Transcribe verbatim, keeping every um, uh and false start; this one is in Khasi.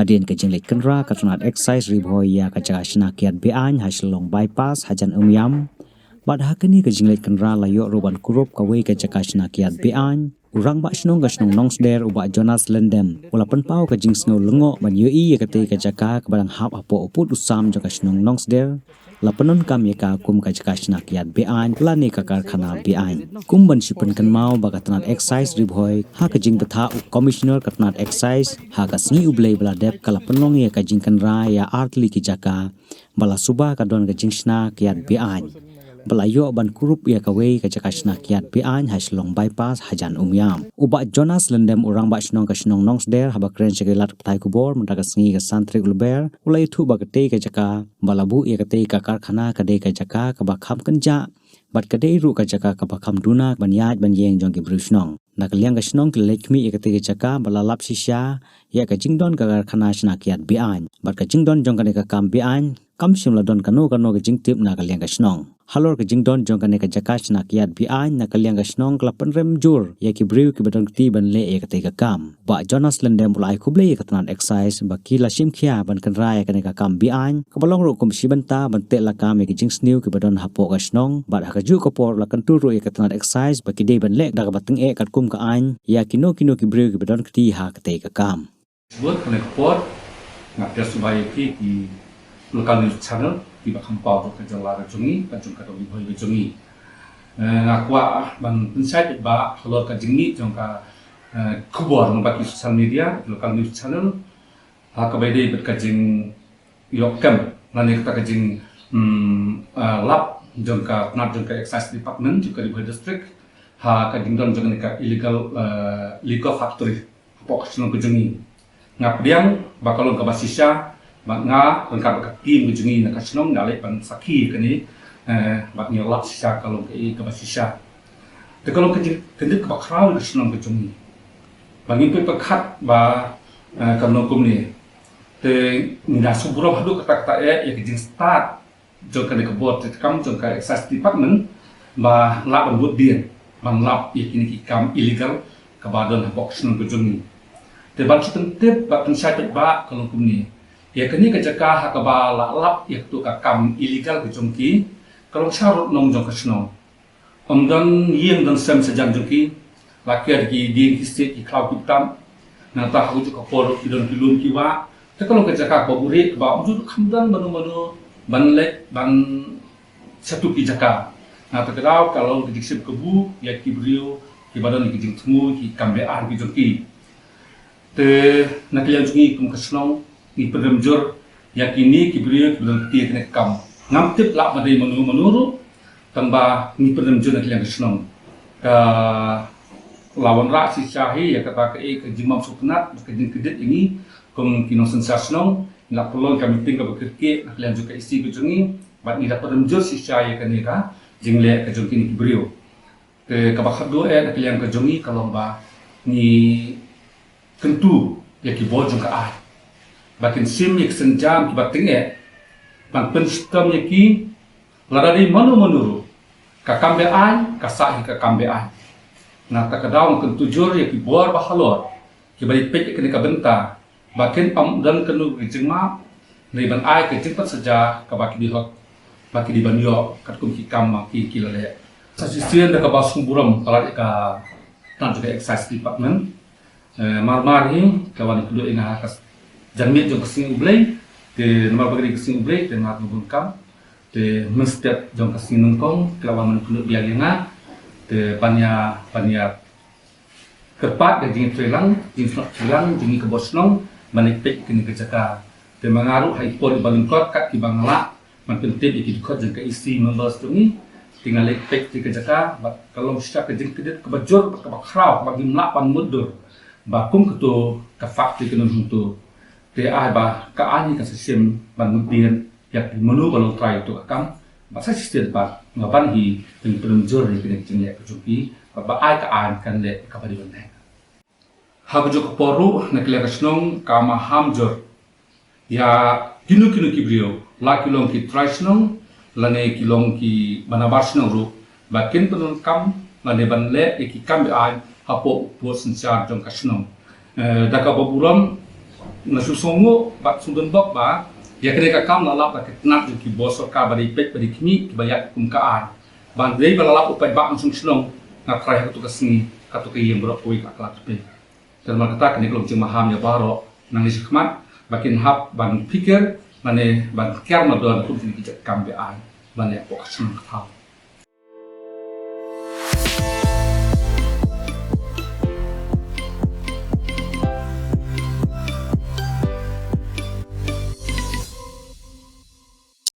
Hadien ka jingleit kynrad ka tnat Excise Ri Bhoi ïa ka jaka shna kiad be-aiñ ha Shillong Bypass hajan Umiam, bad ha kane ka jingleit kynrad la ïoh ruh ban kurup kawei ka jaka shna kiad be-aiñ. U Rangbah Shnong ka shnong Nongsder, u Bah Jonas Lyngdoh, u la pynpaw ka jingsngew lyngngoh ban ïohi ïa katei ka jaka kaba dang hap hapoh u pud u sam jong ka shnong Nongsder. La pyndonkam ïa ka kum ka jaka shna kiad be-aiñ lane ka karkhana be-aiñ. Kum ban shu pynkynmaw ba ka tnat Excise Ri Bhoi, ha ka jingbthah u Commissioner ka tnat Excise, ha ka sngi U Blei ba la dep ka la pynlong ïa ka jingkynrad ïa artylli ki jaka, ba la suba ka don ka jingshna kiad be-aiñ. Ba la ïoh ban kurup ïa kawei ka jaka shna kiad be-aiñ ha Shillong Bypass hajan Umiam. U Bah Jonas Lyngdoh, u Rangbah Shnong ka shnong Nongsder, haba kren sha ki lad pathai khubor mynta ka sngi ka san tarik u Lber, u la ïathuh ba katei ka jaka ba la buh ïa katei ka karkhana ka dei ka jaka kaba kham kynjah, bad ka dei ruh ka jaka kaba kham duna ban ïaid ban ïeng jong ki briew shnong. Na ka liang ka shnong ki la leit khmih ïa katei ka jaka ba la lap shisha ïa ka jingdon ka karkhana shna kiad be-aiñ, bad ka jingdon jong kane ka kam be-aiñ kam shym la don kano kano ka jingtip na ka liang ka shnong. Halor ka jingdon jong kane ka jaka shna kiad be-aiñ, na ka liang ka shnong ka la pynrem jur ïa ki briew kiba don kti ban leh ïa katei ka kam. Bah Jonas Lyngdoh u la ai khublei ïa ka tnat Excise ba ki la shim khia ban kynrad ïa kane ka kam be-aiñ, kaba long ruh kum shi bynta ban teh lakam ïa ki jingsniew kiba don hapoh ka shnong, bad ha kajuh ka por la kyntu ruh ïa ka tnat Excise ba ki dei ban leh da kaba tyngeh katkum ka aiñ ïa kino kino ki briew kiba don kti ha katei ka kam. Bad kane ka por nga pdiang sngewbha ïa phi ki local news channel kiba kham paw jong ka jylla ka jong ngi, ka jong ka Ri Bhoi ka jong ngi. Eh, nga kwah ban pynshai bad ba halor ka jingmih jong ka, eh, khubor lyngba ki social media, local news channel, ha kaba ïadei bad ka jingïoh kem lane kata ka jing, mm, eh, lap jong ka tnat jong ka Excise Department jong ka Ri Bhoi District ha ka jingdon jong kane ka illegal, eh, liquor factory hapoh ka shnong ka jong ngi. Nga pdiang ba ka long kaba shisha, bad nga ryngkat bad ka team ka jong ngi na ka shnong nga leit ban sakhi kane, eh, bad ngi lap shisha ka long kaei kaba shisha. Te ka long ka jingkyndit kaba khraw ka shnong ka jong ngi. Ba ngim pyrkhat ba, eh, ka long kumne. Te ngi da sngewburom haduh katta katta eh ïa ka jingstad jong kane ka bor treikam jong ka Excise Department ba lah ban bud dien ban lap ïa kine ki kam illegal kaba don hapoh ka shnong ka jong ngi. Te ban shu pyntip bad pynshai paidbah ka long kumne. Ïa kane ka jaka ha kaba la lap ïa kato ka kam illegal ka jong ki ka long sha rud nong jong ka shnong. Ym don ïing don sem shajan jong ki. La kiar ki dieng ki siej ki khlaw ki btam. Nangta ha kajuh ka por ki don ki lum ki wah. Te ka long ka jaka kaba buhrieh kaba ym ju kham don mano mano ban leit ban shatu ki jaka. Nangta ka daw ka long ka jingshim kabu ïa ki briew kiba don ki jingthmu ki kam be-aiñ ki jong ki. Te na ka liang jong ngi kum ka shnong ngi pynrem jur ïa kine ki briew kiba don kti ïa kane ka kam. Ngam tip lah ba dei mano mano ruh, tangba ngi pynrem jur na ka liang ka shnong. Ka la wanrah shisha hi ïa kata kaei ka jingbym sngewtynnat bad ka jingkyndit ïa ngi kum ki nongsynshar shnong. Ngi la pynlong ka meeting kaba kyrkieh na ka liang jong ka E C ka jong ngi bad ngi la pynrem jur shisha ïa kane ka jingleh ka jong kine ki briew. Te kaba khatduh eh na ka liang ka jong ngi ka long ba ngi kyntu ïa ki bor jong ka aiñ ba kin shim ïa ki sienjam kiba tyngeh ban pynshitom ïa ki, lada dei mano mano ruh, ka kam be-aiñ ka sah hi ka kam be-aiñ. Nangta ka daw ngi kyntu jur ïa ki bor ba halor kiba dei peit ïa kane ka bynta ba kin ym don kano ka jingmap ne ban ai ka jingpynsaja kaba ki dei hok ba ki dei ban ïoh katkum ki kam ba ki, ki la leh. Sa shisien da kaba sngewburom palat ïa ka tnat jong ka Excise Department. Eh, mar mar hi ka wan kylluid ïa nga ha ka janmiet jong ka sngi U Blei. Te namar ba ka dei ka sngi U Blei te nga tang bun kam. Te mynstep jong ka sngi nyngkong ki la wan kylluid biang ïa nga. Te ban ïa, ban ïa kyrpad ka jingïatreilang, jingsnoh treilang jong ngi ka bor shnong ban leit peit kane ka jaka. Te ma nga ruh ha i por iba lyngkot kat kiba nga lah ban pyntip ïa ki dkhot jong ka E C members jong ngi. Te nga leit peit ïa ka jaka bad ka long shisha ka jingkyndit kaba jur bad kaba khraw kaba ngim lah ban mutdur ba kum kato ka factory ka don hangto. Te ai ba ka aiñ kan sa shim ban mutdur ïa ki mano ba long trai ïa kato ka kam. Bad sa shisien pat nga ban hi ban pynrem jur ïa kane ka jingleh ka jong ki bad ba ai ka aiñ kan leh kaba dei ban leh. Ha kajuh ka por ruh na ka liang ka shnong ka maham jur ïa kino kino ki briew, la ki long ki trai shnong lane ki long kiba nabar shnong ruh, ba kin pyndonkam lane ban leh ïa ki kam be-aiñ hapoh u pud synshar jong ka shnong. Eh, da kaba burom Nga shu sngewnguh bad sngewdon bok ba ïa kane ka kam la lap da ka tnat jong ki bor sorkar ba dei peit ba dei khmih kiba ïaid kum ka aiñ. Ban dei ba la lap u paidbah nongshong shnong, nga tharai ha katu ka sngi katu ka ïing baroh kawei ka la kylla peit. Te namar kata kane ka long jingmaham ïa baroh nangne shakhmat ba kin hap ban phikir, mane ban kiar mardor na kum kine ki jait kam be-aiñ ban leh hapoh ka shnong ka thaw.